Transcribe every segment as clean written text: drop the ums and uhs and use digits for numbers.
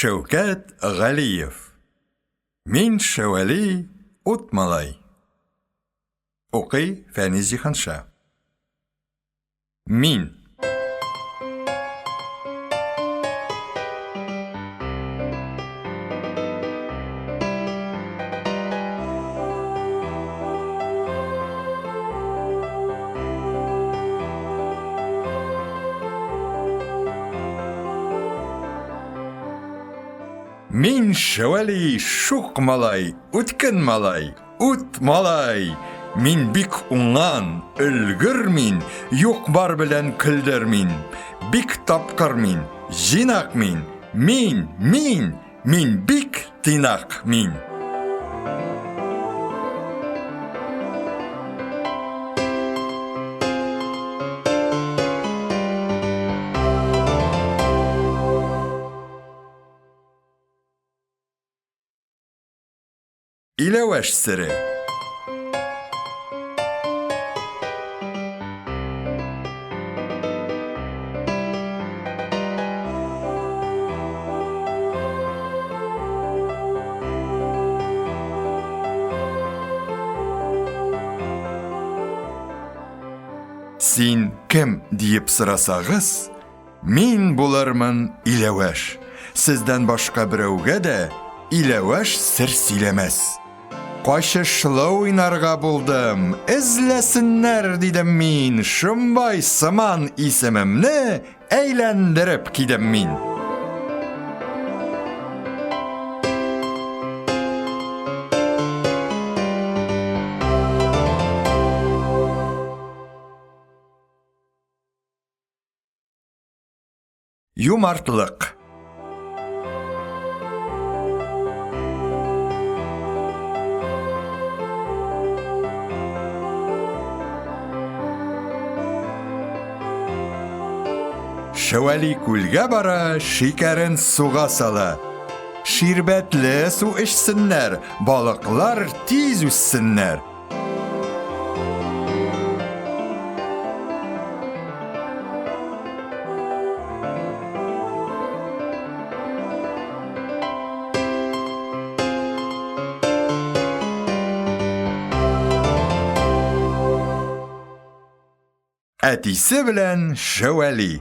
Шәүкәт Галиев. Мин Шәвәли, ут малай. Укый Фәнис Җиһанша. Мин. Мин Шәвәли, шук малай, үткен малай, ут малай. Мин бик уңган, өлгер мин, юк-бар белән көлдер мин. Бик тапкыр мин, җыйнак мин, мин, мин, мин бик тыйнак мин. Иләвәш сере. Син кем диеп сорасагыз, Мин булырмын Иләвәш. Сездән башка берәүгә дә Иләвәш сер сөйләмәс. Качышлы уйнарга булдым, эзләсеннәр, дидем мин, Шомбай сыман исемемне әйләндереп кидем мин. Юмартлык. Шәвәли күлгә бара, шикәрен суга сала. Ширбәтле су эчсеннәр, балыклар тиз үссеннәр. Әтисе белән Шәвәли.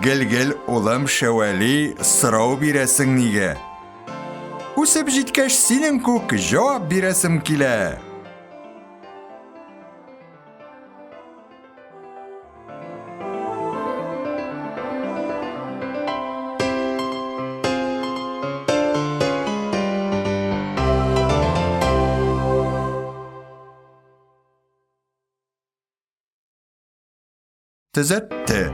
Гел-гел улым Шәвәли сорау бирәсең нигә? Үсеп җиткәч синең күк җавап бирәсем килә. Төзәтте.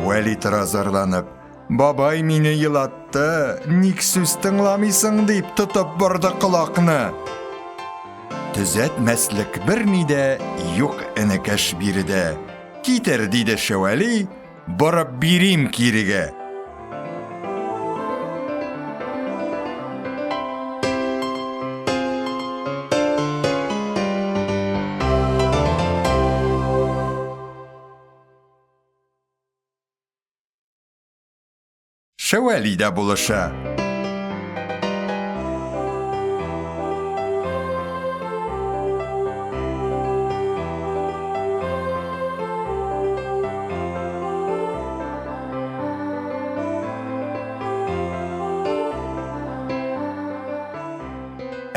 Вәли тора зарланып. Бабай мине елатты, ник сүз тыңламыйсың дип тотып борды колакны. Төзәтмәслек берни дә юк энекәш биредә. Китер, диде Шәвәли, борып бирим кирегә. Шәвәли дә булыша.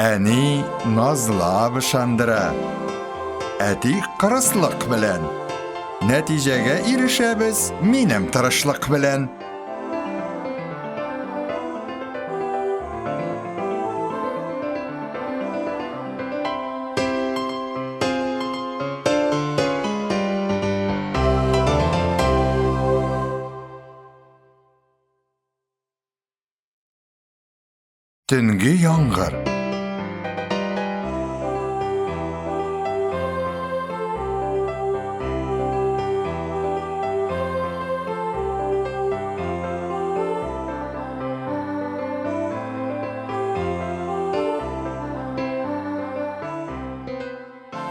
Әни назлап ышандыра. Әти кырыслык белән. Нәтиҗәгә ирешәбез минем тырышлык белән. Төнге яңгыр.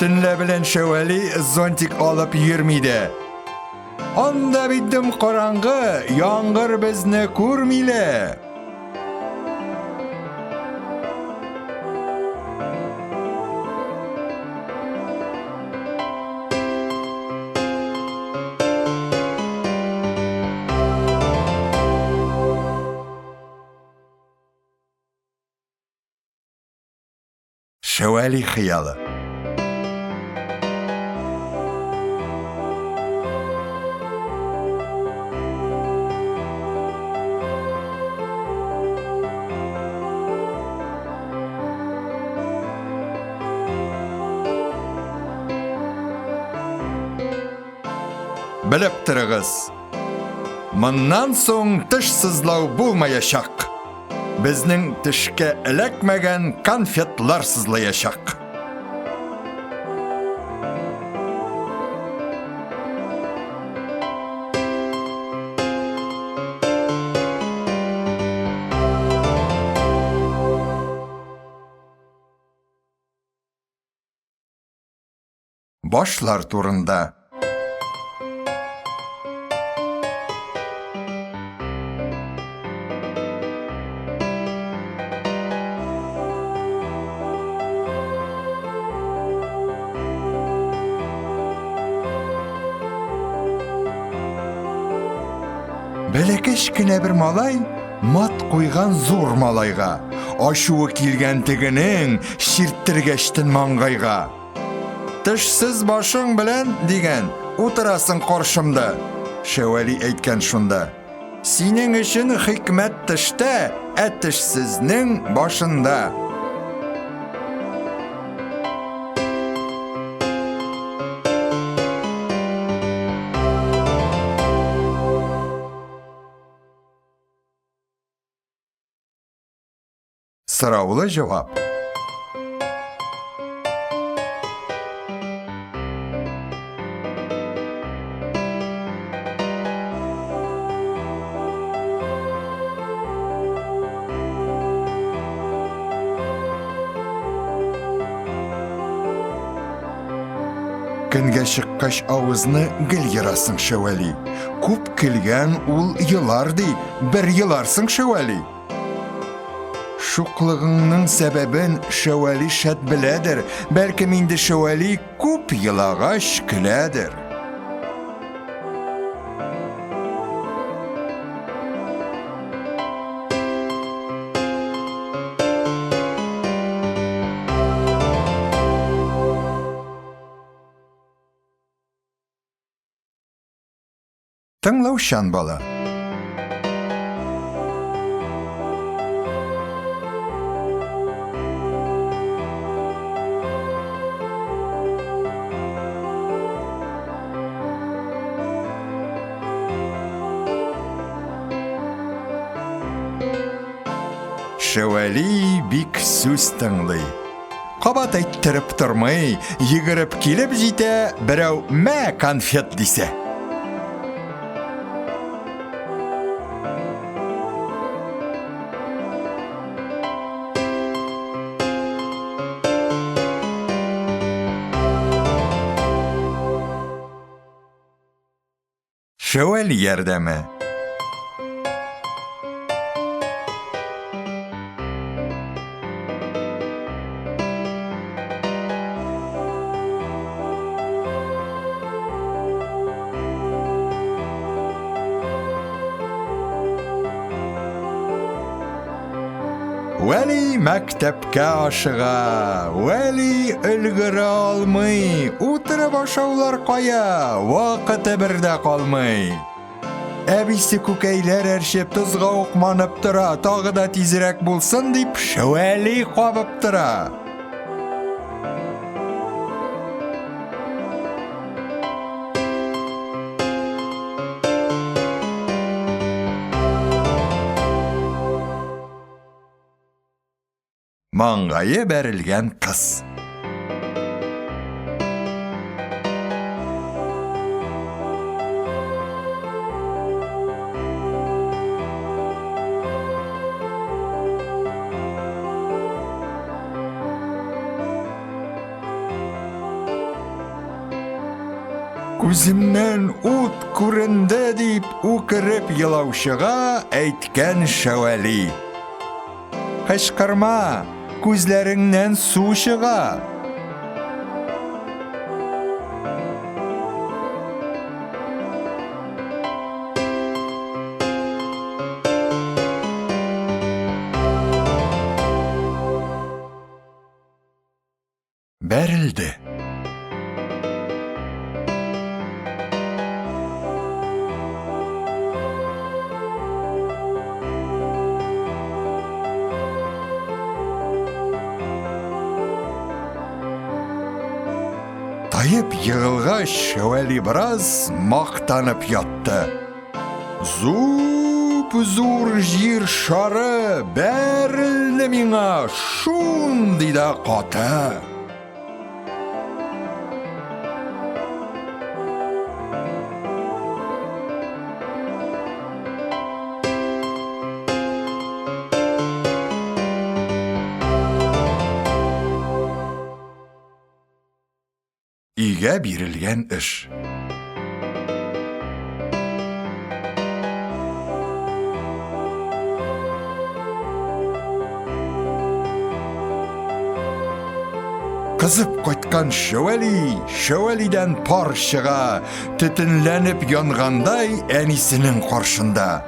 Төнлә белән Шәвәли зонтик алып йөрми дә. Анда бит дөм караңгы, яңгыр безне күрми лә. Шәвәли хыялы. Белеп торыгыз, моннан соң теш сызлау булмаячак. Безнең тешкә эләкмәгән конфетлар сызлаячак. Башлар турында. Бәләкәч кенә бер малай мат куйган зур малайга. Ачуы килгән тегенең чирттергәчтен маңгайга. Тешсез башың белән, дигән, утырасың каршымда. Шәвәли әйткән шунда. Синең өчен хикмәт тештә, ә тешсезнең башында. Сораулы җавап. Көнгә чыккач авызны гел ерасың, Шәвәли. Күп көлгән ул елар ди, бер еларсың, Шәвәли. Шуклыгыңның сәбәбен Шәвәли шәт беләдер, бәлкем инде Шәвәли күп елагач көләдер. Тыңлаучан бала. Шәвәли бик сүз тыңлый. Кабат әйттереп тормый, йөгереп килеп җитә, берәү мә конфет дисә. Шәвәли ярдәме. Вәли мәктәпкә ашыга, Вәли өлгерә алмый, утырып ашаулар кая, вакыты бер дә калмый. Әбисе күкәйләр әрчеп, тозга ук манып тора, тагы да тизрәк булсын дип, Шәвәли кабып тора. Маңгае бәрелгән кыз. Күземнән ут күренде дип үкереп елаучыга әйткән Шәвәли. Кычкырма, күзләреңнән су чыга. Бәрелде. Таеп егылгач, Шәвәли бераз мактанып ятты. Зуп-зур җир шары бәрелде миңа шундый да каты. Өйгә бирелгән эш. Кызып кайткан Шәвәли, Шәвәлидән пар чыга, төтенләнеп янгандай әнисенең каршында.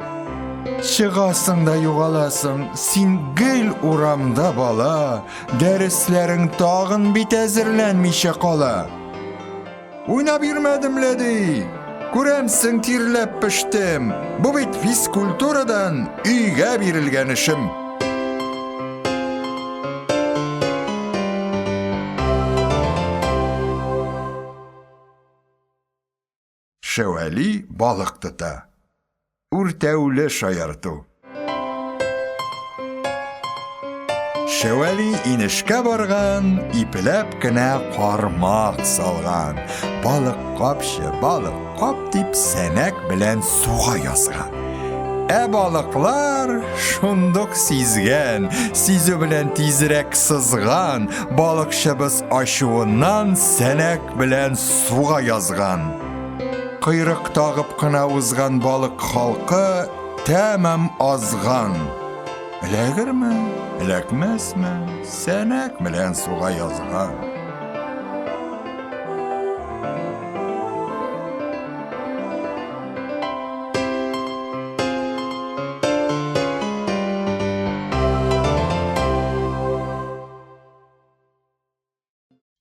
Чыгасың да югаласың, син гел урамда бала, Дәресләрең тагын бит әзерләнмичә кала. Уйнап йөрмәдем лә ди. Күрәмсең, тирләп пештем. Бу бит физкультурадан өйгә бирелгән эшем. Шәвәли балык тота. Үртәүле шаярту. Шәвәли инешкә барган, ипләп кенә кармак салган. Балык капчы, балык кап дип сәнәк белән суга язган. Ә балыклар шундук сизгән, сизү белән тизрәк сызган, балыкчыбыз ачуыннан сәнәк белән суга язган. Койрык тагып кына узган балык халкы тәмам азган. Эләгерме, эләкмәсме, сәнәк белән суга язган.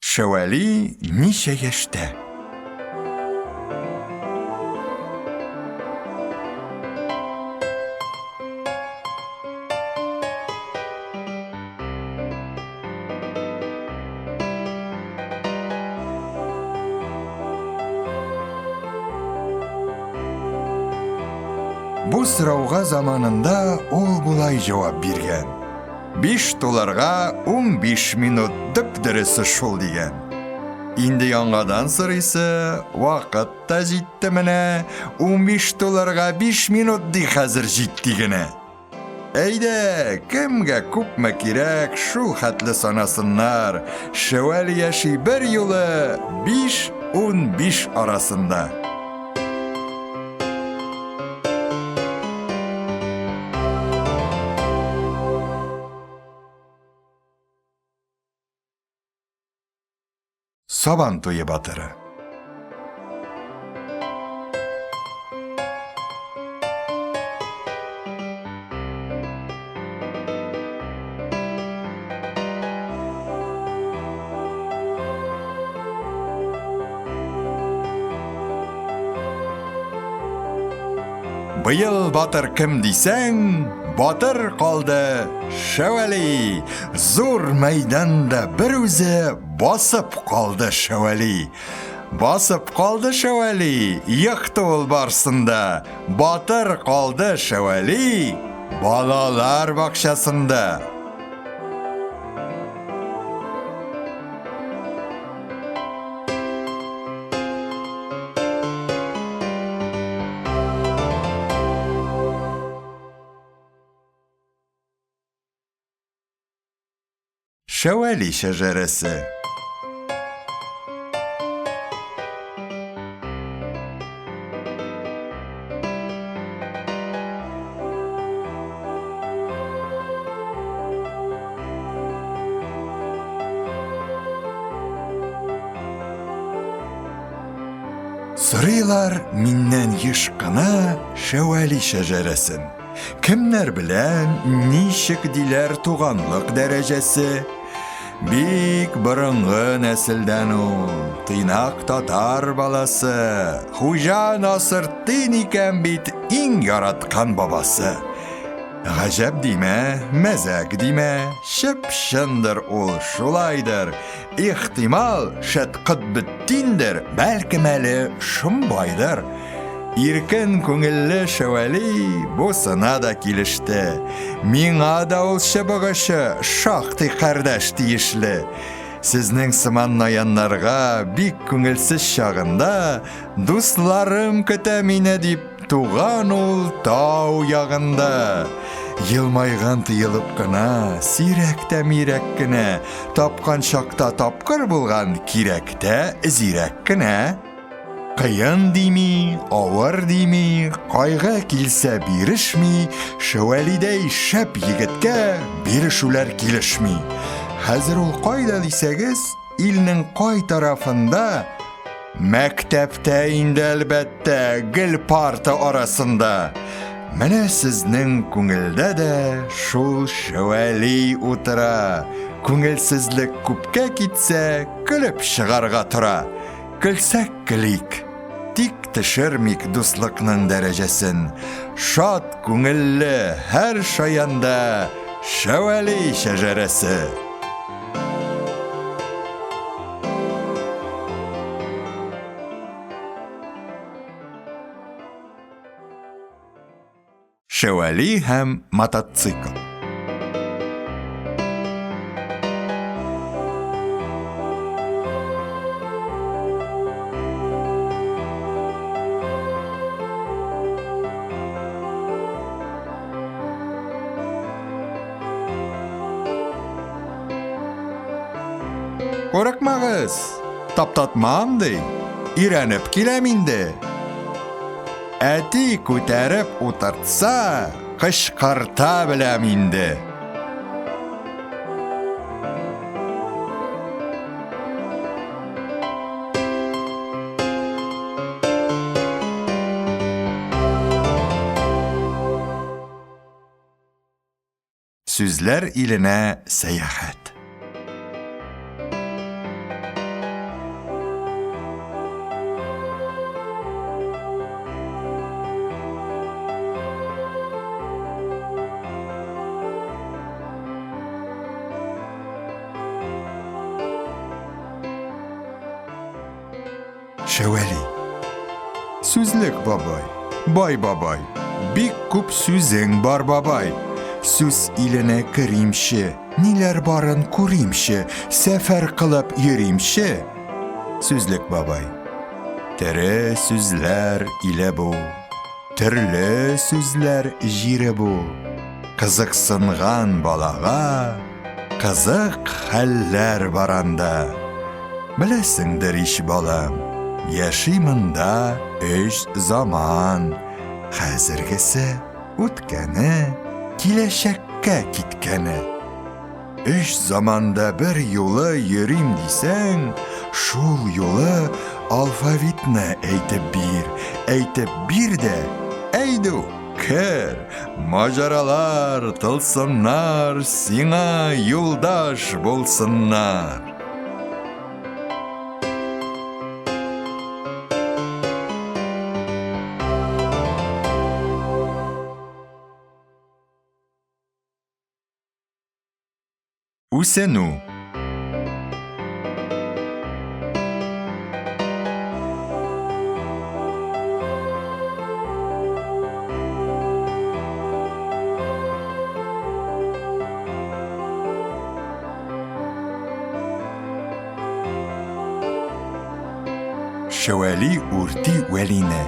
Шәвәли ничә яшьтә? Бу сорауга заманында ул болай җавап биргән. Биш туларга 15 минут дөп дөресе шул дигән. Инде яңадан сорыйсы, вакыт та җитте менә, 15 туларга 5 минут ди хәзер җитти генә. Әйдә, кемгә күпме кирәк, шул хәтле санасыннар. Шәвәл яши бер юлы 5-15 арасында. Сабан туе батыры. Быел батыр кем дисәң, батыр калды Шәвәли. Зур мәйданда бер үзе басып калды Шәвәли. Басып калды Шәвәли, екты ул барсын да. Батыр калды Шәвәли, балалар бакчасында. Шәвәли шәҗәрәсе. Сорыйлар миннән еш кына Шәвәли шәҗәрәсен. Кемнәр белән, ничек диләр туганлык дәрәҗәсе? Бик борынгы нәселдән ул, тыйнак татар баласы. Хуҗа Насыртдин икән бит иң яраткан бабасы. Гаҗәп димә, мәзәк димә, чып-чындыр ул, шулайдыр. Ихтимал, шәт Котбетдиндер, бәлкем әле Шомбайдыр. Иркен күңелле Шәвәли бусына да килеште. Миңа да ул чыбык очы шактый кардәш тиешле. Сезнең сыман наяннарга бик күңелсез чагында дусларым көтә мине дип Туган ул тау ягында. Елмайган тыелып кына, сирәк тә мирәк кенә, тапкан чакта тапкыр булган, кирәктә зирәк кенә. Кыен дими, авыр дими, кайгы килсә бирешми, Шәвәлидәй шәп егеткә бирешүләр килешми. Хәзер ул кайда дисәгез, илнең кай тарафында? Мәктәптә инде, әлбәттә, гел парта арасында. Менә сезнең күңелдә дә шул Шәвәли утыра. Күңелсезлек күпкә китсә, көлеп чыгарга тора. Көлсәк көлик, тик төшермик дуслыкның дәрәҗәсен. Шат күңелле һәр шаянда Шәвәли шәҗәрәсе. Шәвәли һәм мотоцикл. Курыкмагыз, таптатмам ди. Өйрәнеп киләм инде. Әти күтәреп утыртса, кычкырта беләм инде. Сүзләр иленә сәяхәт. Шәвәли. Сүзлек бабай, бай бабай, бик күп сүзең бар бабай. Сүз иленә керимче, ниләр барын күримче, сәфәр кылып йөримче. Сүзлек бабай. Тере сүзләр иле бу, төрле сүзләр җире бу. Кызыксынган балага Кызык хәлләр бар анда. Беләсеңдер ич, балам, яши монда өч заман. Хәзергесе, үткәне, киләчәккә киткәне. Өч заманда бер юлы йөрим дисәң, шул юлы алфавитны әйтеп бир, әйтеп бир дә, әйдүк! Кер, маҗаралар, тылсымнар сиңа юлдаш булсыннар. Үсенү. Шәвәли үрти Вәлине.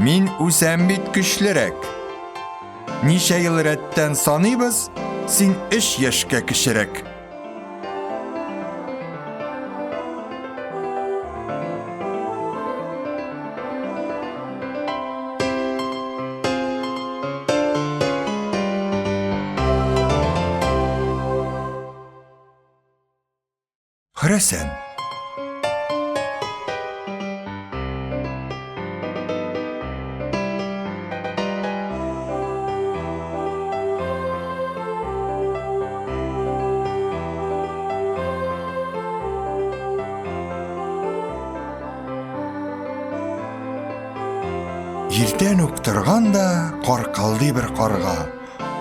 Мин үсәм бит көчлерәк. Ничә ел рәттән саныйбыз, син өч яшькә кечерәк. Хөрәсән. Иртән үк торган да каркылдый бер карга.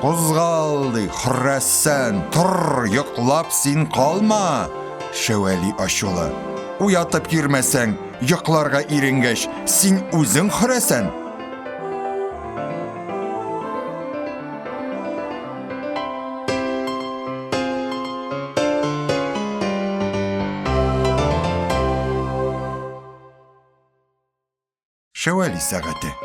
Кузгал, ди, хөрәсән, тор, йоклап син калма. Шәвәли ачулы. Уятып йөрмәсәң, йокларга иренгәч, син үзең хөрәсән. Шәвәли сәгате.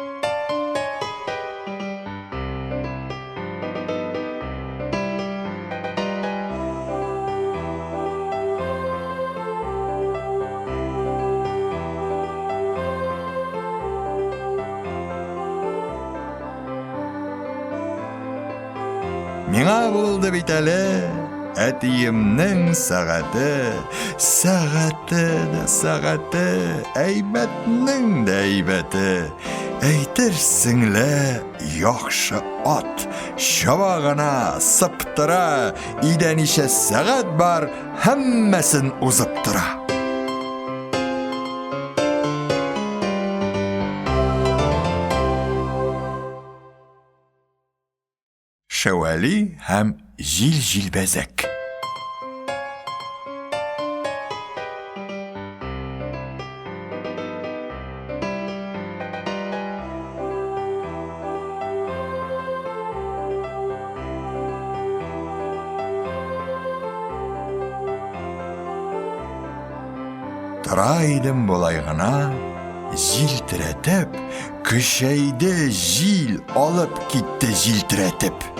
Миңа булды бит әле әтиемнең сәгате, сәгате дә сәгате, әйбәтнең дә әйбәте. Әйтерсең лә яхшы ат, чаба гына, сыптыра, өйдә ничә сәгать бар, һәммәсен узып тора. Шәвәли һәм җил-җилбәзәк. Тора идем болай гына, җилтерәтеп, көчәйде җил, алып китте җилтерәтеп.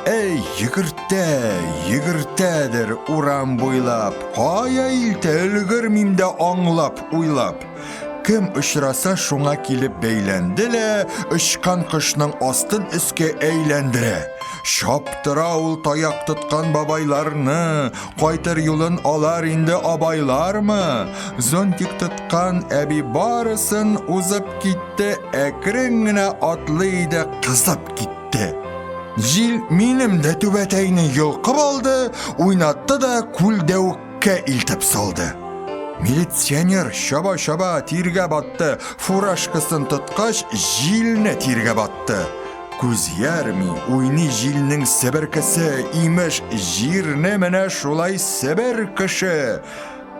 Әй, йөгертә, йөгертәдер урам буйлап, кая илтә, өлгермим дә аңлап, уйлап. Кем очраса, шуңа килеп бәйләнде лә, очкан кошның астын өскә әйләндерә. Чаптыра ул таяк тоткан бабайларны, кайтыр юлын алар инде абайлармы? Зонтик тоткан әби барысын узып китте, әкрен генә атлый иде, кызып китте. Җил минем дә түбәтәйне йолкып алды, уйнатты да күлдәвеккә илтеп салды. Милиционер чаба-чаба тиргә батты, фуражкасын тоткач, җилне тиргә батты. Күз ярми, уйный җилнең себеркесе, имеш, җирне менә шулай себер кеше.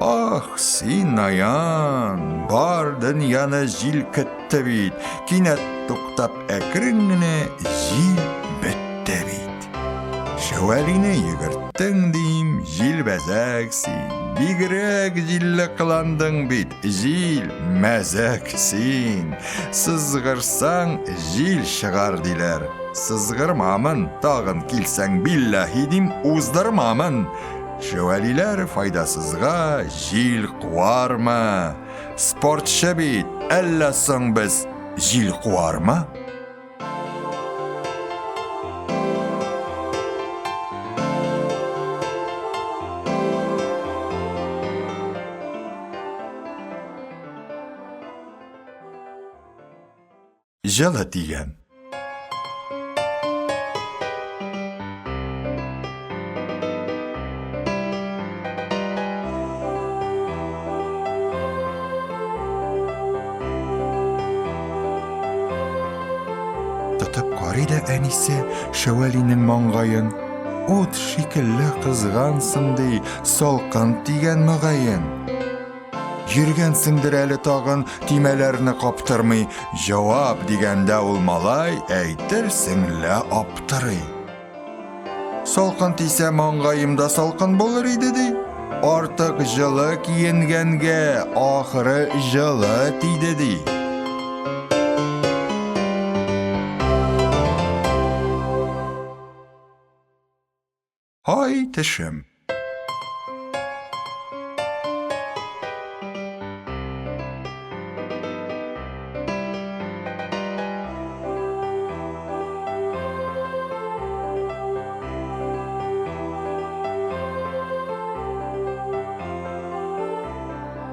Ах, син, наян, бар дөньяны җилкетте бит. Кинәт туктап әкрен генә җил бетте бит. Шәвәлине йөгерттең дим, җилбәзәк син. Бигрәк җилле кыландың бит, җил, мәзәк син. Сызгырсаң, җил чыгар диләр. Сызгырмамын, тагын килсәң, билләһи дим, уздырмамын. Шәвәлиләр файдасызга җил куармы? Спортчы бит, әллә соң без җил куармы? Җылы тигән. Тотып карый да әнисе Шәвәлинең маңгаен. Ут шикелле кызгансың, ди, салкын тигән мөгаен. Йөргәнсеңдер әле тагын, төймәләрне каптырмый. Җавап дигәндә ул малай, әйтерсең лә аптырый. Салкын тисә, маңгаем да салкын булыр иде, ди. Артык җылы киенгәнгә, ахыры җылы тиде, ди. Һай, тешем.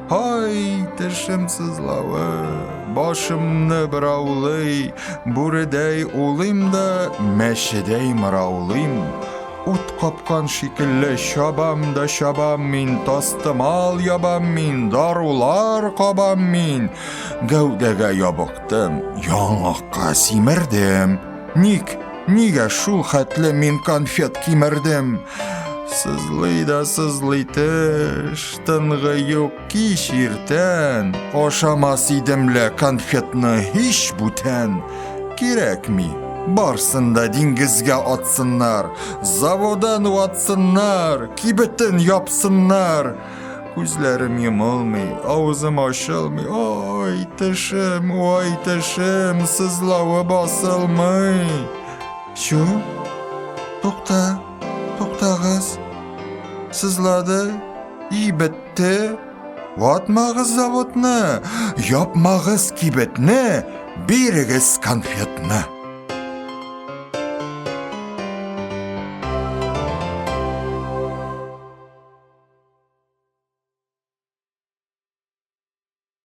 Һай, тешем сызлавы, башымны бораулый, бүредәй улыйм да, мәчедәй мыраулыйм. Ут капкан шикелле чабам да чабам мин, тастымал ябам мин, дарулар кабам мин. Гәүдәгә ябыктым, яңакка симердем. Ник, нигә шул хәтле мин конфет кимердем? Сызлый да сызлый теш, тынгы юк кич иртән. Ашамас идем лә конфетны һич бүтән. Кирәкми, барсын да диңгезгә атсыннар, заводын ватсыннар, кибетен япсыннар. Күзләрем йомылмый, авызым ачылмый. Ой, тешем, ой, тешем, сызлавы басылмый. Чү, тукта, туктагыз. Сызлады, и бетте. Ватмагыз заводны, япмагыз кибетне, бирегез конфетны.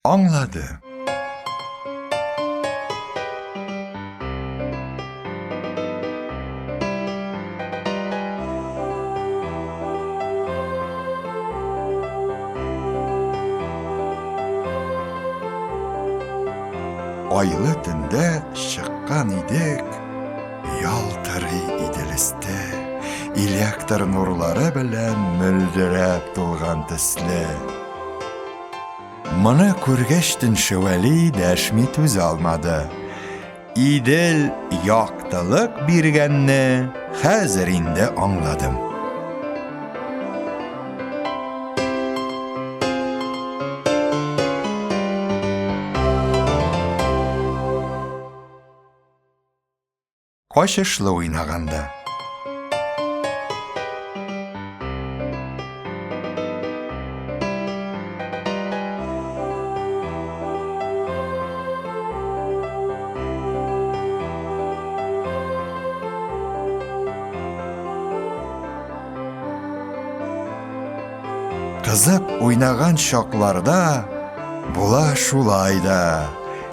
Аңлады. Айлы төндә чыккан идек, Ялтырый Идел өсте, электр нурлары белән мөлдерәп тулган төсле. Моны күргәч Шәвәли дәшми түзә алмады. Идел яктылык биргәнне хәзер инде аңладым. Качышлы уйнаганда. Кызып уйнаган чакларда була шулай да.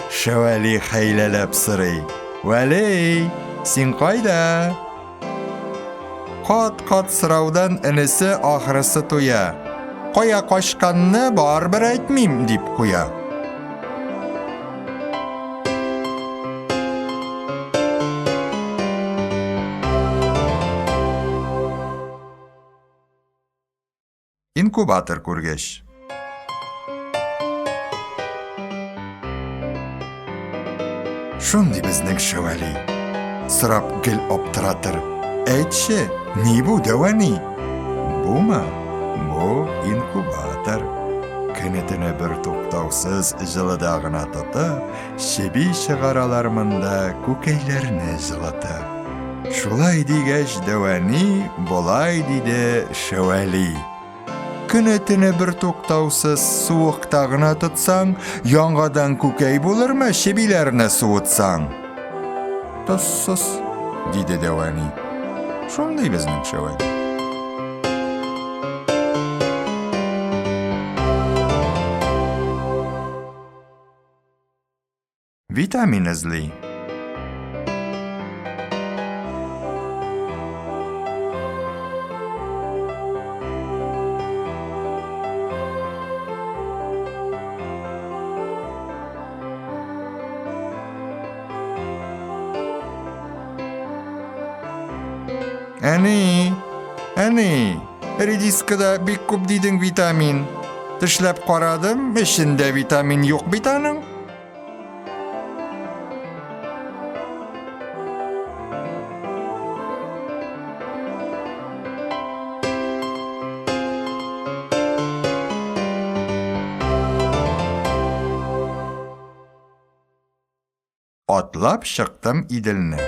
Шәвәли хәйләләп сорый. Вәли, син кайда? Кат-кат сораудан энесе ахрысы туя. Кая качканны барыбер әйтмим, дип куя. Инкубатор күргәч. Шундый безнең Шәвәли. Сорап гел аптыратыр. Әйтче, ни бу, дәвәни? Бумы? Бу инкубатор. Көне-төне бер туктаусыз җылыда гына тотып, чеби чыгаралар монда күкәйләрне җылытып. Шулай дигәч, дәвәни болай диде Шәвәли. Көне-төне бер туктаусыз суыкта гына тотсаң, яңадан күкәй булырмы, чебиләрне суытсаң? Тозсыз, диде дәвәни. Шундый безнең Шәвәли. Витамин эзли. Әни, әни, редискада бик күп дидең витамин. Тешләп карадым, эчендә витамин юк бит аның. Атлап чыктым Иделне.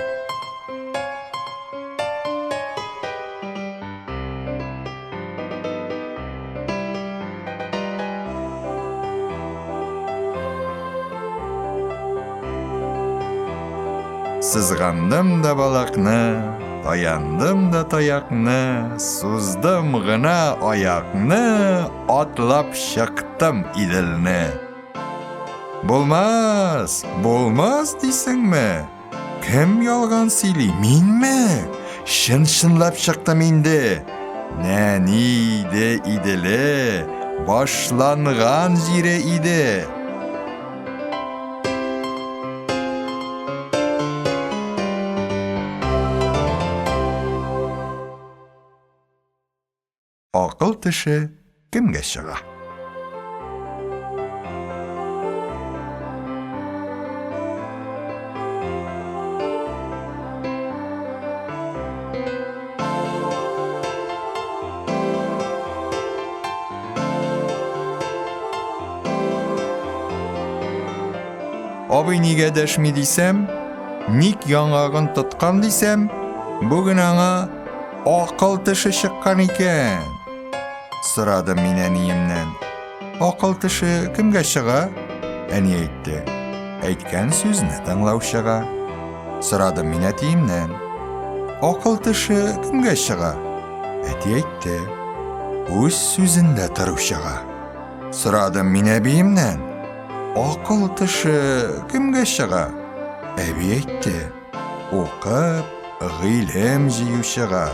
Сызгандым да балакны, Таяндым да таякны, суздым гына аякны, атлап чыктым Иделне. Булмас, булмас дисеңме? Кем ялган сөйли, минме? Чын-чынлап чыктым инде. Нәни иде Иделе, башланган җире иде. Акыл теше кемгә чыга? Абый нигә дәшми дисәм, ник яңагын тоткан дисәм, бүген аңа акыл теше чыккан икән. Сорадым мин әниемнән. Акыл теше кемгә чыга? Әни әйтте. Әйткән сүзне тыңлаучыга. Сорадым мин әтиемнән. Акыл теше кемгә чыга? Әти әйтте. Үз сүзендә торучыга. Сорадым мин әбиемнән. Акыл теше кемгә чыга? Әби әйтте. Укып, гыйлем җыючыга.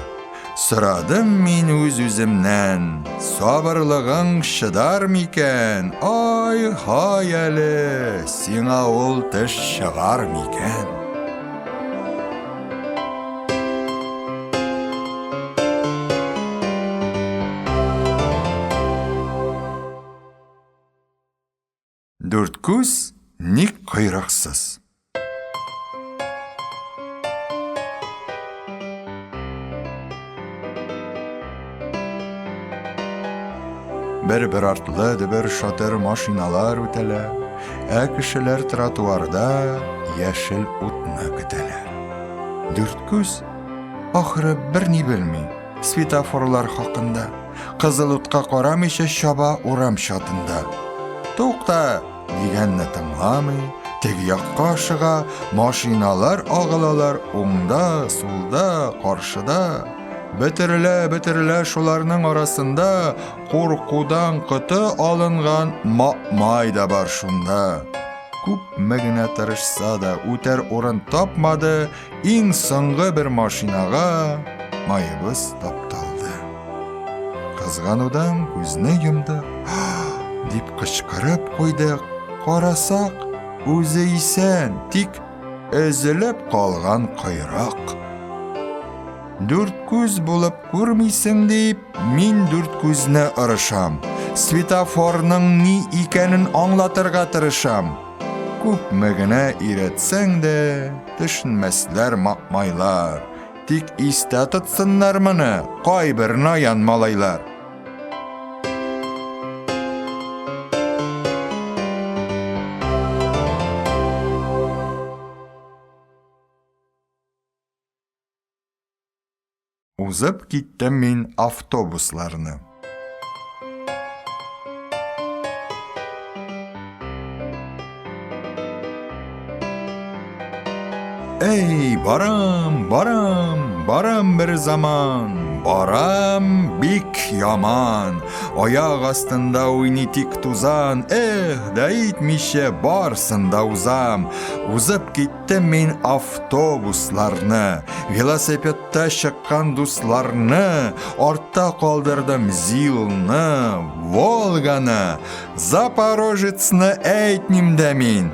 Сорадым мин үз-үземнән, сабырлыгың чыдар микән? Ай-һай әле, сиңа ул теш чыгар микән? Дүрт күз ник койрыксыз? Бер-бер артлы дөбер-шатыр машиналар үтәләр, ә кешеләр тротуарда яшел утны көтәләр. Дүрт күз, ахры, берни белми светофорлар хакында. Кызыл утка карамыйча чаба урам чатында. Тукта! дигәнне тыңламый, теге якка ашыга, машиналар агылалар уңда, сулда, каршыда. Бөтерелә, бөтерелә шуларның арасында куркудан коты алынган Мамай да бар шунда. Күпме генә тырышса да, үтәр урын тапмады, иң соңгы бер машинага маебыз тапталды. Кызганудан күзне йомды, дип кычкырып куйды. Карасак, үзе исән, тик өзелеп калган койрык. Дүрт күз булып күрмисең дип, мин дүрт күзне ырышам. Светофорның ни икәнен аңлатырга тырышам. Күпме генә өйрәтсәң дә, төшенмәсләр мамайлар. Тик истә тотсыннар моны кайбер наян малайлар. Узып киттем мин автобусларны. Эй, барам, барам, барам бер заман, барам бик яман. Аяк астында уйный тик тузан, эх, да итмичә барсын да узам. Узып киттем мин автобусларны, велосипедта чыккан дусларны, артта калдырдым ЗИЛны, Волганы, Запорожецны әйтмим дә мин.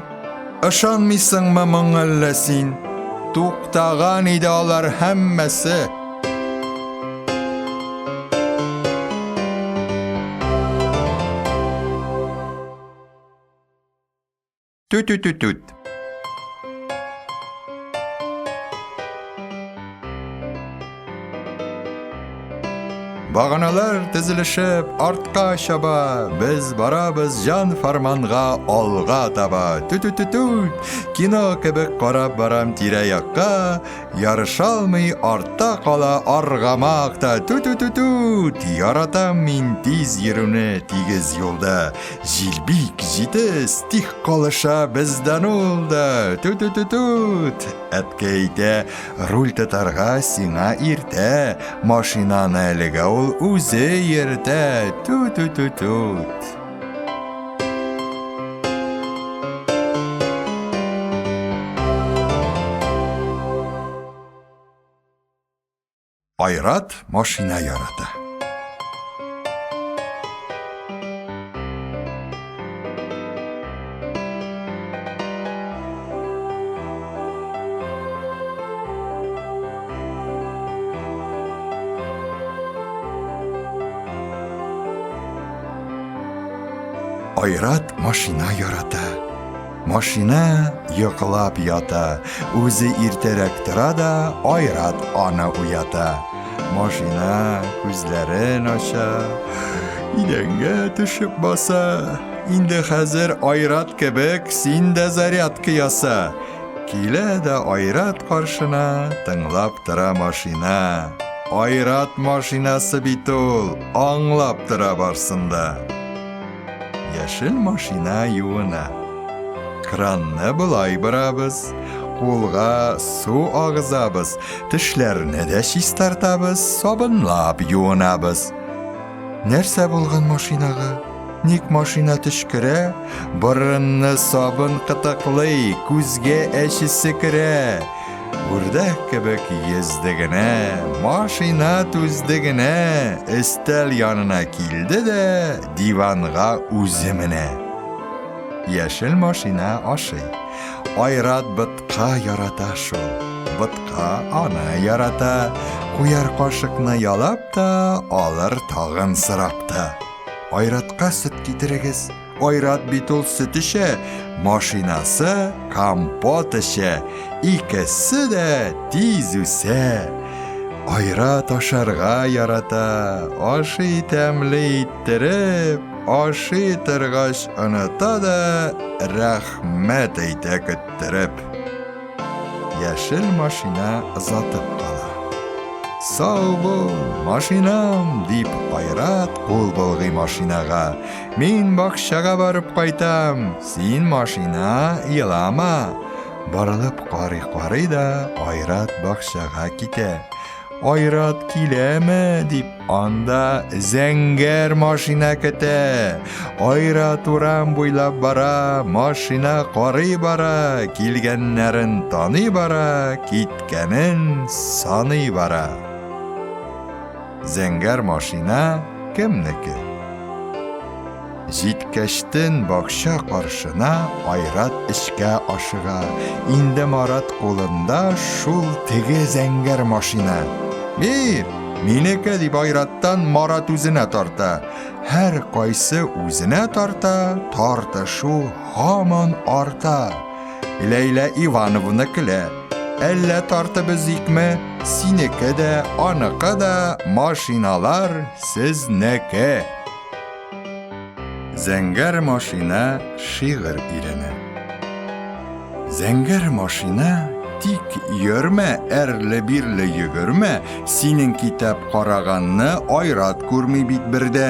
Ышанмыйсыңмы моңа әллә син? Туктаган иде алар һәммәсе. Тү-тү-тү-түт. Баганалар тезелешеп артка чаба, без барабыз җан фарманга алга таба. Тү-тү-тү-тү. Кино кебек карап барам тирә-якка, ярышалмый артта кала аргамак та. Тү-тү-тү-тү. Яратам мин тиз йөрүне тигез юлда. Җил бик җитез, тик калыша бездән ул да. Тү-тү-тү-түт. Әткәй әйтә, руль тотарга сиңа иртә, машинаны әлегә ул үзе йөртә. Тү-тү-тү-түт. Айрат машина ярата. Айрат машина ярата. Машина йоклап ята, үзе иртәрәк тора да, Айрат аны уята. Машина күзләрен ача, идәнгә төшеп баса. Инде хәзер Айрат кебек син дә зарядка яса. Килә дә Айрат каршына, тыңлап тора машина. Айрат машинасы бит ул, аңлап тора барсын да. Яшел машина юына. Кранны болай борабыз, кулга су агызабыз, тешләрне дә чистартабыз, сабынлап юынабыз. Нәрсә булган машинага? Ник машина төчкерә? Борынны сабын кытыклый, күзгә әчесе керә. Үрдәк кебек йөзде генә, машина түзде генә, өстәл янына килде дә, диванга үзе менә. Яшел машина ашый. Айрат ботка ярата шул. Ботка аны ярата. Куяр кашыкны ялап та, алыр тагын сорап та. Айратка сөт китерегез. Айрат бит ул сөт эчә, машинасы компот эчә. Икесе дә тиз үсә. Айрат ашарга ярата, ашый тәмле иттереп, ашый торгач оныта да, рәхмәт әйтә көттереп. Яшел машина озатып кала. Сау бул, машинам, дип Айрат кул болгый машинага. Мин бакчага барып кайтам, син машина елама. Борылып карый-карый да Айрат бакчага китә. Айрат киләме дип анда зәңгәр машина көтә. Айрат урам буйлап бара, машина карый бара, килгәннәрен таный бара, киткәнен саный бара. Зәңгәр машина кемнеке? Җиткәчтен бакча каршына Айрат эшкә ашыга. Инде Марат кулында шул теге зәңгәр машина. Бир, минеке, дип Айраттан Марат үзенә тарта. Һәр кайсы үзенә тарта, тартышу һаман арта. Ләйлә Ивановна көлә. Әллә тартып өзикме? Синеке дә, аныкы да, машиналар сезнеке. Зәңгәр машина шигырь өйрәнә. Зәңгәр машина, тик йөрмә, әрле-бирле йөгермә, синең китап караганны Айрат күрми бит бер дә.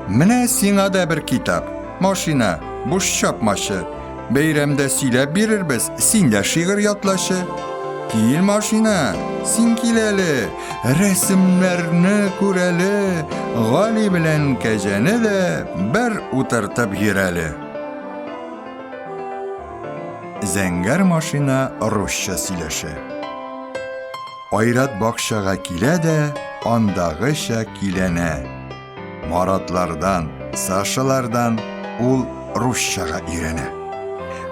Менә сиңа да бер китап, машина, буш чапмачы. Бәйрәмдә сөйләп бирербез, син дә шигырь ятлачы. Кил, машина, син кил әле, рәсемнәрне күр әле, Гали белән кәҗәне дә бер утыртып йөр әле. Зәңгәр машина русча сөйләшә. Айрат бакчага килә дә, андагыча киләнә. Маратлардан, Сашалардан ул русчага өйрәнә.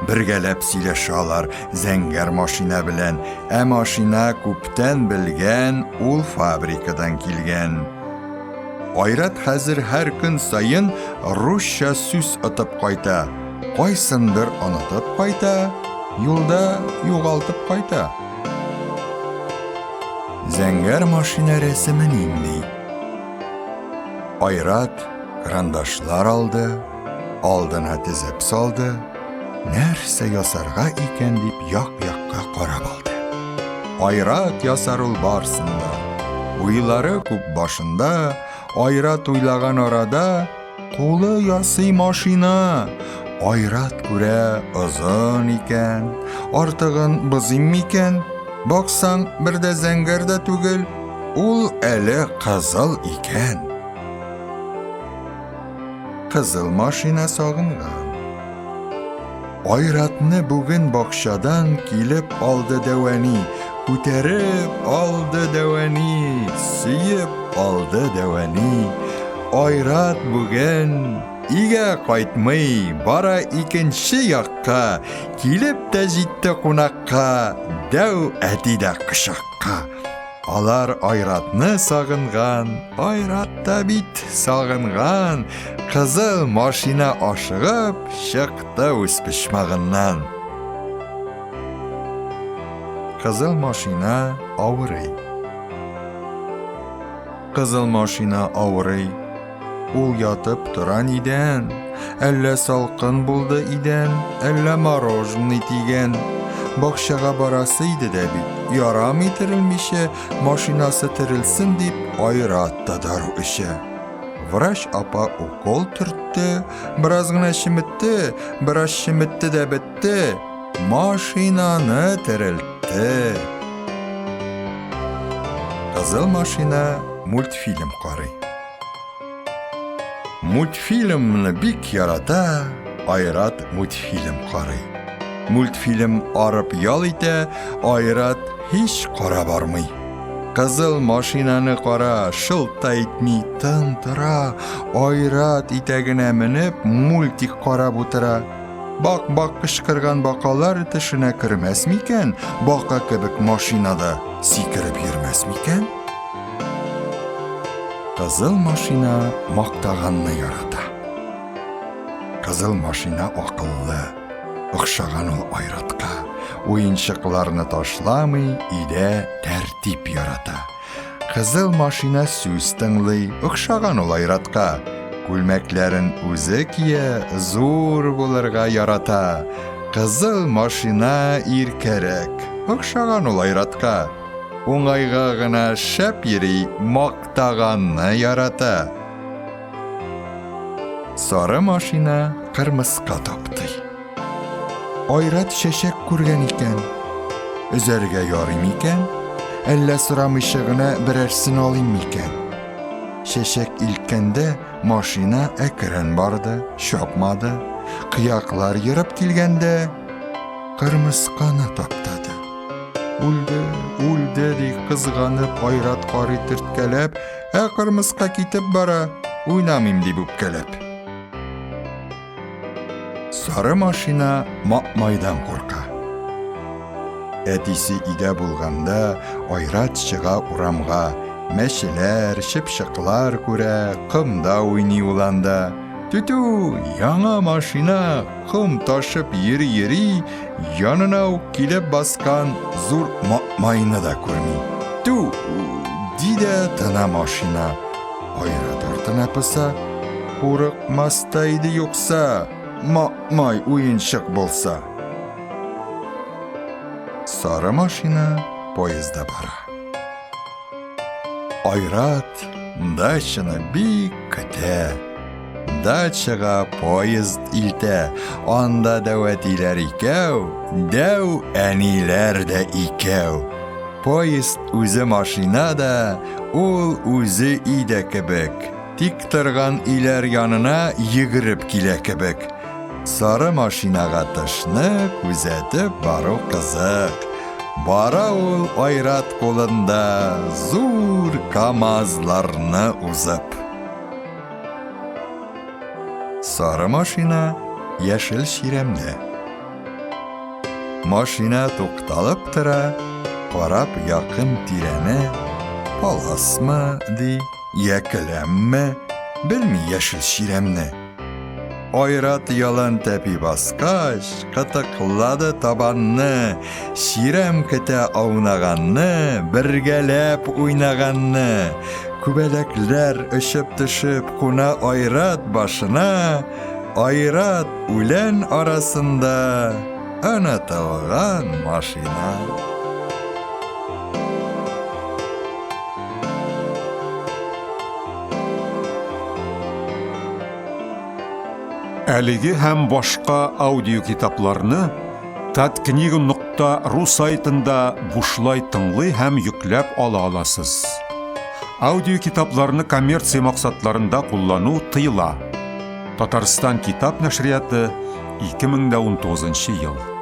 Бергәләп сөйләшә алар зәңгәр машина белән, ә машина күптән белгән, ул фабрикадан килгән. Айрат хәзер һәр көн саен русча сүз отып кайта, кайсындыр онытып кайта, юлда югалтып кайта. Зәңгәр машина рәсеме нинди? Айрат карандашлар алды, алдына тезеп салды, нәрсә ясарга икән дип як-якка карап алды. Айрат ясар ул барсын да. Уйлары күп башында, Айрат уйлаган арада кулы ясый машина. Айрат күрә озын икән, артыгын бозыйм микән? Баксаң, бер дә зәңгәр дә түгел, ул әле кызыл икән. Кызыл машина сагынган. Айратны бүген бакчадан килеп алды дәвәни, күтәреп алды дәвәни, сөеп алды дәвәни. Айрат бүген өйгә кайтмый, бара икенче якка, килеп тә җитте кунакка, дәү әти дә кочакка. Алар Айратны сагынган, Айрат та бит сагынган. Кызыл машина ашыгып чыкты үз почмагыннан. Кызыл машина авырый. Кызыл машина авырый. Ул ятып тора нидән? Әллә салкын булды идән, әллә мороженый тигән. Бакчага барасы иде дә бит, ярамый терелмичә, машинасы терелсен дип, Айрат та дару эчә. Врач апа укол төртте, бераз гына чеметте, бераз чеметте дә бетте, машинаны терелтте. Кызыл машина мультфильм карый. Мультфильмны бик ярата, Айрат мультфильм карый. Мультфильм арып ял итә, Айрат һич кара бармый. Кызыл машинаны кара, шылт та итми, тын тора. Айрат итәгенә менеп, мультик карап утыра. Бак-бак кычкырган бакалар төшенә кермәс микән? Бака кебек машинада сикереп йөрмәс микән? Кызыл машина мактаганны ярата. Кызыл машина акыллы, охшаган ул Айратка. Уенчыкларны ташламый, өйдә тәртип ярата. Кызыл машина сүз тыңлый, охшаган ул Айратка. Күлмәкләрен үзе кия, зур булырга ярата. Кызыл машина иркәрәк, охшаган ул Айратка. Уңайга гына шәп йөри, мактаганны ярата. Сары машина кырмыска таптый. Айрат чәчәк күргән икән. Өзәргә ярый микән? Әллә сорамыйча гына берәрсен алыйм микән? Чәчәк илткәндә машина әкрен барды, чапмады. Кыяклар ерып килгәндә кырмысканы таптады. Үлде, үлде, ди кызганып Айрат карый төрткәләп, ә кырмыска китеп бара, уйнамыйм дип үпкәләп. Сары машина Мамайдан курка. Әтисе өйдә булганда, Айрат чыга урамга. Мәчеләр, чыпчыклар күрә, комда уйный ул анда. Түтү, яңа машина ком ташып йөри-йөри, янына ук килеп баскан зур Мамайны да күрми. Тү, ди дә тына машина. Айрат артына поса, курыкмас та иде юкса, май уенчык булса. Сары машина поездда бара. Айрат дачаны бик көтә. Дачага поезд илтә. Анда дәү әтиләр икәү, дәү әниләр дә икәү. Поезд үзе машина да, ул үзе өйдә кебек. Тик торган өйләр янына йөгереп килә кебек. Сары машинага тышны күзәтеп бару кызык. Бара ул Айрат кулында зур КАМАЗларны узып. Сары машина яшел чирәмдә. Машина тукталып тора, карап якын тирәне, паласмы, ди, я келәмме, белми яшел чирәмне. Айрат ялан тәпи баскач, кытыклады табанны, чирәм көтә аунаганны, бергәләп уйнаганны. Күбәләкләр очып төшеп куна Айрат башына, Айрат үлән арасында онытылган машина. Әлеге һәм башка аудиокитапларны Таткнига нокта ру сайтында бушлай тыңлый һәм йөкләп ала аласыз. Аудиокитапларны коммерция максатларында куллану тыела. Татарстан китап нәшрияты, 2019 ел.